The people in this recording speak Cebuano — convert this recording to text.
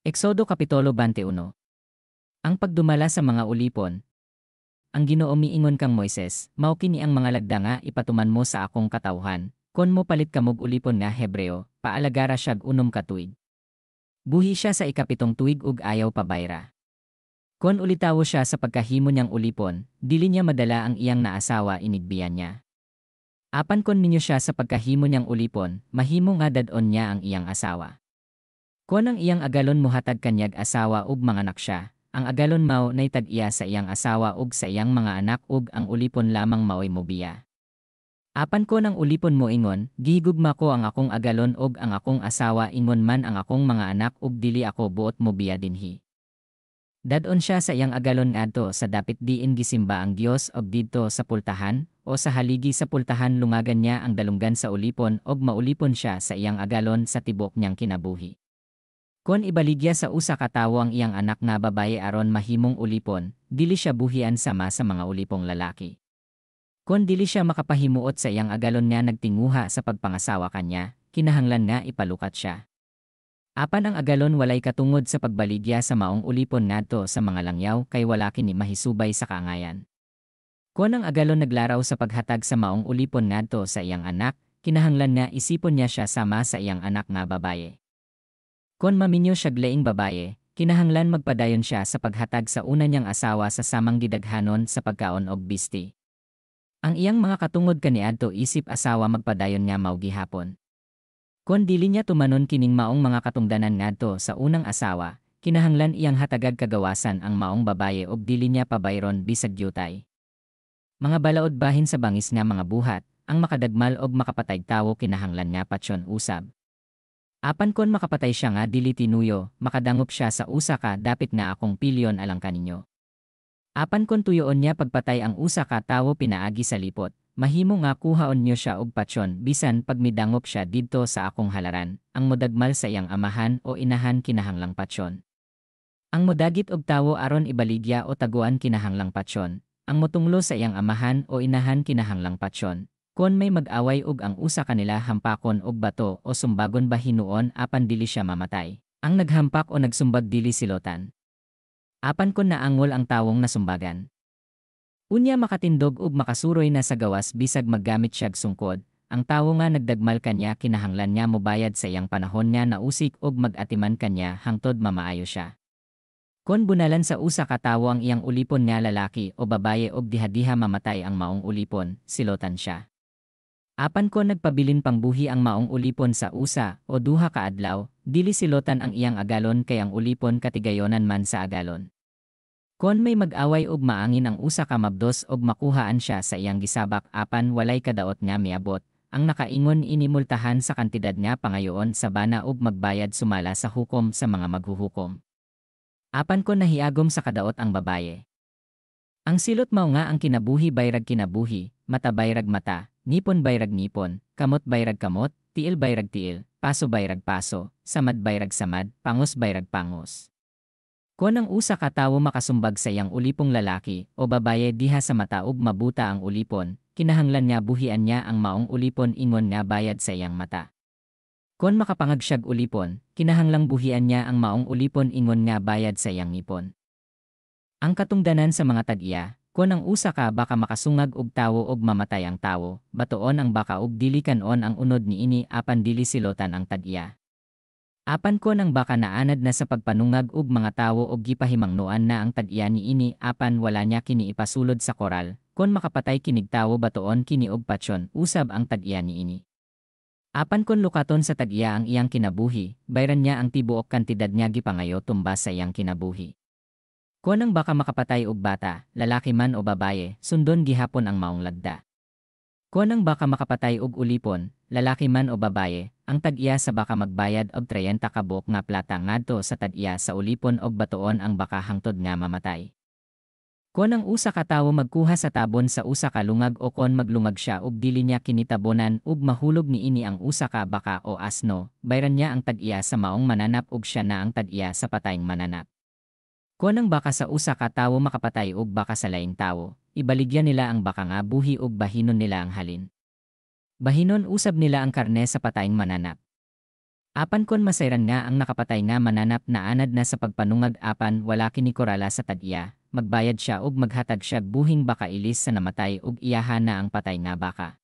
Exodo Kapitulo 21. Ang pagdumala sa mga ulipon. Ang Ginoo miingon kang Moises, "Mao kini ang mga lagda nga ipatuman mo sa akong katawhan: Kon mo palit kamog ulipon nga Hebreo, paalagara siyag 6 ka tuig. Buhi siya sa ikapitong tuig ug ayaw pabayra. Kon ulitawo siya sa pagkahimo niyang ulipon, dili niya madala ang iyang naasawa inigbiya niya. Apan kon minyo siya sa pagkahimo niyang ulipon, mahimo nga dad-on niya ang iyang asawa. Kon ang iyang agalon mohatag kanyag asawa ug manganak siya, ang agalon mao nay tag-iya sa iyang asawa ug sa iyang mga anak ug ang ulipon lamang maoy mobiya. Apan kon ang ulipon moingon, 'Gihigugma ko ang akong agalon ug ang akong asawa ingon man ang akong mga anak ug dili ako buot mobiya dinhi.' Dad-on siya sa iyang agalon ngadto sa dapit diin gisimba ang Dios og didto sa pultahan o sa haligi sa pultahan lungagan niya ang dalunggan sa ulipon og maulipon siya sa iyang agalon sa tibuok niyang kinabuhi. Kon ibaligya sa usa ka tawo ang iyang anak nga babaye aron mahimong ulipon, dili siya buhian sama sa mga ulipong lalaki. Kon dili siya makapahimuot sa iyang agalon nga nagtinguha sa pagpangasawa kanya, kinahanglan nga ipalukat siya. Apan ang agalon walay katungod sa pagbaligya sa maong ulipon ngadto sa mga langyaw kay wala kini mahisubay sa kaangayan. Kon ang agalon naglaraw sa paghatag sa maong ulipon ngadto sa iyang anak, kinahanglan nga isipon niya siya sama sa iyang anak nga babaye. Kon maminyo siyag laing babaye, kinahanglan magpadayon siya sa paghatag sa una niyang asawa sa samang gidaghanon sa pagkaon og bisti. Ang iyang mga katungod kaniadto isip asawa magpadayon nga mao gihapon. Kon dili niya tumanon kining maong mga katungdanan ngadto sa unang asawa, kinahanglan iyang hatagag kagawasan ang maong babaye og dili niya pabayron bisag dyutay. Mga balaod bahin sa bangis nga mga buhat: ang makadagmal og makapatayg tawo kinahanglan nga patyon usab. Apan kon makapatay siya nga dili tinuyo, makadangop siya sa usa ka dapit nga akong pilyon alang kaninyo. Apan kon tuyoon niya pagpatay ang usa ka tawo pinaagi sa lipot, mahimo nga kuhaon niyo siya og patyon bisan pag midangop siya didto sa akong halaran. Ang modagmal sa iyang amahan o inahan kinahanglang patyon. Ang modagit og tawo aron ibaligya o taguan kinahanglang patyon. Ang motunglo sa iyang amahan o inahan kinahanglang patyon. Kon may mag-away ug ang usa kanila hampakon og bato o sumbagon ba hinuon apan dili siya mamatay, ang naghampak o nagsumbag dili silotan. Apan kon naangol ang tawong nasumbagan, unya makatindog ug makasuroy na sa gawas bisag maggamit siyag sungkod, ang tawo nga nagdagmal kanya kinahanglan nga mobayad sa iyang panahon nga nausik ug mag-atiman kanya hangtod mamaayo siya. Kon bunalan sa usa ka tawo ang iyang ulipon nga lalaki o babaye ug dihadiha mamatay ang maong ulipon, silotan siya. Apan kon nagpabilin pang buhi ang maong ulipon sa 1 o 2 ka adlaw, dili silotan ang iyang agalon kay ang ulipon katigayonan man sa agalon. Kon may mag-away ug maangin ang usa ka mabdos ug makuhaan siya sa iyang gisabak apan walay kadaot nga miabot, ang nakaingon ini multahan sa kantidad nga pangayoon sa bana ug magbayad sumala sa hukom sa mga maghuhukom. Apan kon nahiagom sa kadaot ang babaye, ang silot mao nga ang kinabuhi bayrag kinabuhi, mata bayrag mata, ngipon bayrag ngipon, kamot bayrag kamot, tiil bayrag tiil, paso bayrag paso, samad bayrag samad, pangos bayrag pangos. Kon ang usa ka tawo makasumbag sa iyang ulipong lalaki o babaye diha sa mata ug mabuta ang ulipon, kinahanglan nga buhian niya ang maong ulipon ingon nga bayad sa iyang mata. Kon makapangag siyag ulipon, kinahanglang buhian niya ang maong ulipon ingon nga bayad sa iyang ngipon. Ang katungdanan sa mga tag-iya: kon ang usa ka baka makasungag og tawo ug mamatay ang tawo, batoon ang baka ug dili kan-on ang unod niini apan dili silotan ang tag-iya. Apan kon ang baka naanad na sa pagpanungag og mga tawo ug gipahimangnoan na ang tag-iya niini apan wala niya kini ipasulod sa koral, kon makapatay kinig tawo batoon kini og patyon usab ang tag-iya niini. Apan kon lukaton sa tag-iya ang iyang kinabuhi, bayran niya ang tibuok kantidad nga gipangayo tumbas sa iyang kinabuhi. Kon ang baka makapatay og bata, lalaki man o babaye, sundon gihapon ang maong lagda. Kon ang baka makapatay og ulipon, lalaki man o babaye, ang tag-iya sa baka magbayad og 30 ka buok nga plata ngadto sa tag-iya sa ulipon og batoon ang baka hangtod nga mamatay. Kon ang usa ka tawo magkuha sa tabon sa usa ka lungag o kon maglungag siya ug dili niya kini tabonan ug mahulog niini ang usa ka baka o asno, bayran niya ang tag-iya sa maong mananap ug siya na ang tag-iya sa patayng mananap. Kon ang baka sa usa ka tawo makapatay og baka sa laing tawo, ibaligya nila ang baka nga buhi ug bahinon nila ang halin. Bahinon usab nila ang karne sa patayng mananap. Apan kon masayran nga ang nakapatay nga mananap naanad na sa pagpanungag apan wala kini korala sa tag-iya, magbayad siya ug maghatag siya buhing baka ilis sa namatay ug iyaha na ang patay nga baka.